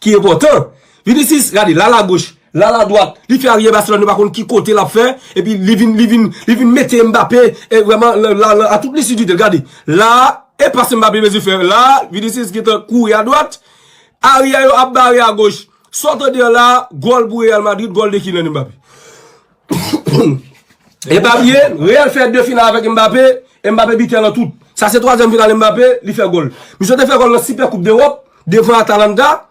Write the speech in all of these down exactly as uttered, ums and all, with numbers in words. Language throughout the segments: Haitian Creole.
ki enpòtan. Vinicius, gade, la l agoch, la l adwat, li fè aryè Barcelone, nou pa konn ki kote l ap fè, epi li vin, li vin, li vin mete Mbappé, e vrèman, la, la, la, a tout lisidite l, gade, la, e pas Mbappé bezwen fè, la, Vinicius gentan kouri adwat, aryè yo ap bare agoch, sot deyò la, gòl pou Real Madrid, gòl de Kylian Mbappé. E pa bliye, Real fè de final avèk Mbappé, e Mbappé bitè nan tout. Sa se twazyèm final Mbappé, li fè gòl. Misye te fè gòl nan Super Coupe d'Europe, devan Atalanta,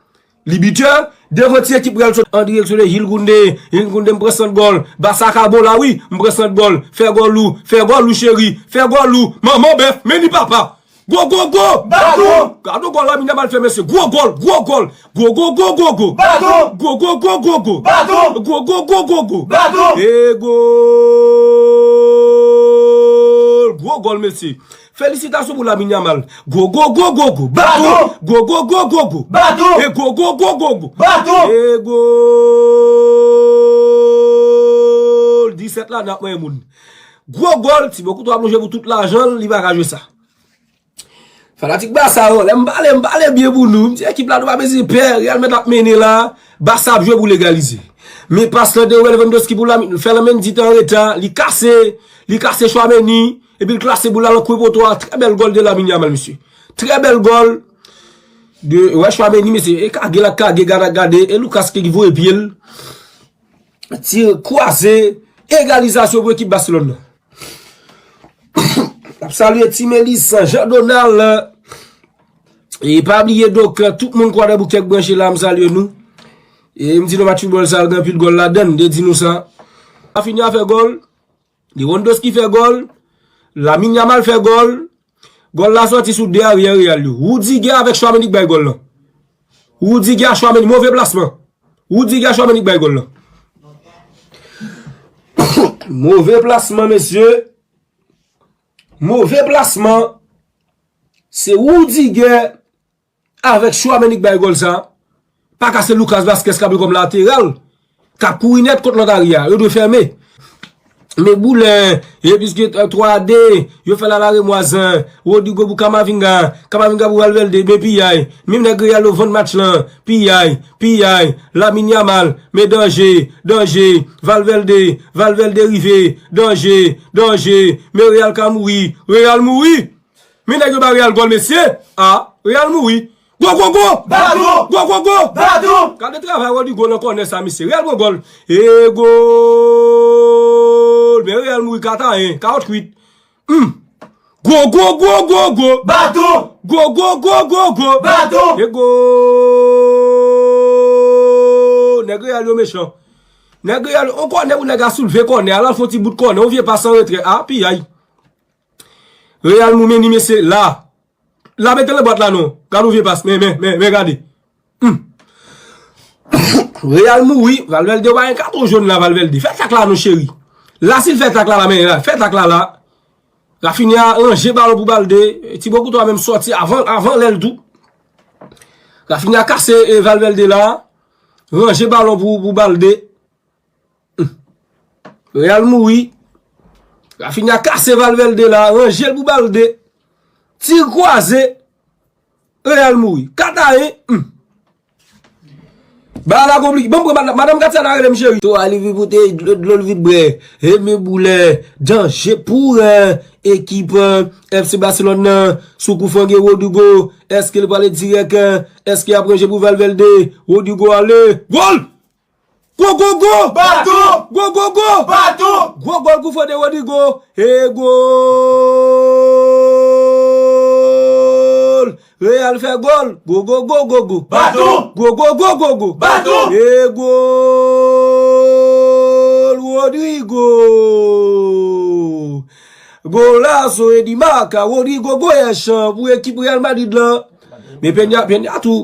li bitè, devan ti ekip Real sot an direksyon de Jules Koundé, Jules Koundé m pran sant gòl, Barça ka bon la wi, m pran sant gòl, fè gòl ou, fè gòl ou cheri, fè gòl ou, manman bèf, men ni papa. Gwo, gwo, gwo! Baton! Gade gòl Lamine Yamal fè, mesye. Gwo gòl, gwo gòl. Gwo, gwo, gwo, gwo, gwo. Baton! Gwo, gwo, gwo, gwo, gwo. Baton! Gwo, gwo, gwo, gwo, gwo. Baton! E gòl! Gwo gòl, mesye. Felisitasyon pou Lamine Yamal. Gwo, gwo, gwo, gwo, gwo. Baton! Gwo, gwo, gwo, gwo, gwo. Baton! E gwo, gwo, gwo, gwo, gwo. Baton! E gòl! Disèt la, n ap manyen moun. Gwo gòl, Tibo Kouto ap lonje pou tout lajan l, li pa ka jwe sa. Fanatik Barça yo, lè m pale, m pale byen pou nou. M di ekip la, nou pa bezwen pè. Real Madrid ap mennen la. Barça ap jwe pou legalize. Men pas lan de Lewandowski pou Lamine, fè Lamine di te an reta. Li kase, li kase Tchouaméni. Epi l klase boul la nan kwen poto a. Trè bèl gòl de Lamine Yamal, mesye. Trè bèl gòl de, wè, Tchouaméni, mesye. E kage l ap kage, gade ak gade. E Lucas ki voye pye l. Ti kwaze, egalizasyon pou ekip Barcelone nan. N ap salye Ti Melis, Jean Donald, e pa bliye Doc, tout moun Kwadèboukè k branche la, m salye nou. E m di nou match foutbòl sa, gen anpil gòl ladan l, m te di nou sa. Rafinha fè gòl, Lewandowski fè gòl, Lamine Yamal fè gòl, gòl la sòti sou de aryè Real yo. Rudiger avèk Tchouaméni k bay gòl lan. Rudiger a Tchouaméni, move plasman. Rudiger a Tchouaméni k bay gòl lan. Move plasman, mesye. Move plasman. Se Rudiger avèk Tchouaméni k bay gòl sa. Pa ka se Lucas Vazquez k ap jwe kòm lateral. K ap kouri nèt kont lòt aryè a. Yo dwe fèmen. Men boulè, e piske twa de, yo fè l a la remwaz, Rodrygo pou Camavinga, Camavinga pou Valverde, men piyay, menm nèg Real yo vann match lan, piyay, piyay, Lamine Yamal, men danje, danje, Valverde, Valverde rive, danje, danje, men Real ka mouri, Real mouri! Men nèg yo ba Real gòl, mesye. A, Real mouri. Gwo, gwo, gwo! Baton! Gwo, gwo, gwo! Baton! Gade travay Rodrygo nan kònè sa, mesye. Real pran gòl. E gòl! Men Real mouri kat a en, karant uit. Hmm. Gwo, gwo, gwo, gwo, gwo! Baton! Gwo, gwo, gwo, gwo, gwo! Baton! E gòl! Nèg Real yo mechan. Nèg Real, on kònè pou nèg a soulve kònè a, l al fè on ti bout kònè, on vye pas an retrè. A, piyay. Real mou men ni mesye la. La mete nan bwat la non. Gade yon vye pas. Men, men, men, men gade. Hmm. Real mouri. Valverde pa gen katon jòn la, Valverde. Fè tak la non, cheri. La, si l fè tak la, la, men la. Fè tak la, la. Rafinha ranje balon pou Balde. Ti Bokuto a menm sòti avan, avan lè l tou. Rafinha kase e Valverde la. Ranje balon pou, pou Balde. Real mouri. Rafinha kase Valverde la, ranje l pou Balde. Tir kwaze. Real mouri. Kat a en. Hmm. Bagay la konplike. Bon, pran madanm, madanm Katiana rele m cheri. To a li vin pote dlo, dlo l vin bwè. E men boulè. Danje pou, eh, ekip, eh, F C Barcelone nan. Sou kou frank gen Rodrygo. Èske l prale dirèk, eh, èske y ap ranje pou Valverde? Rodrygo ale. Gòl! Gwo, gwo, gwo! Baton! Gwo, gwo, gwo! Baton! Gwo gòl kou fò de Rodrygo. E gòl! Real fè gòl. Gwo, gwo, gwo, gwo, gwo. Baton! Gwo, gwo, gwo, gwo, gwo. Baton! E gòl! Rodrygo! Golazo Eddy Marca, Rodrygo Goyèch pou ekip Real Madrid lan. Men Peña, Peña tou.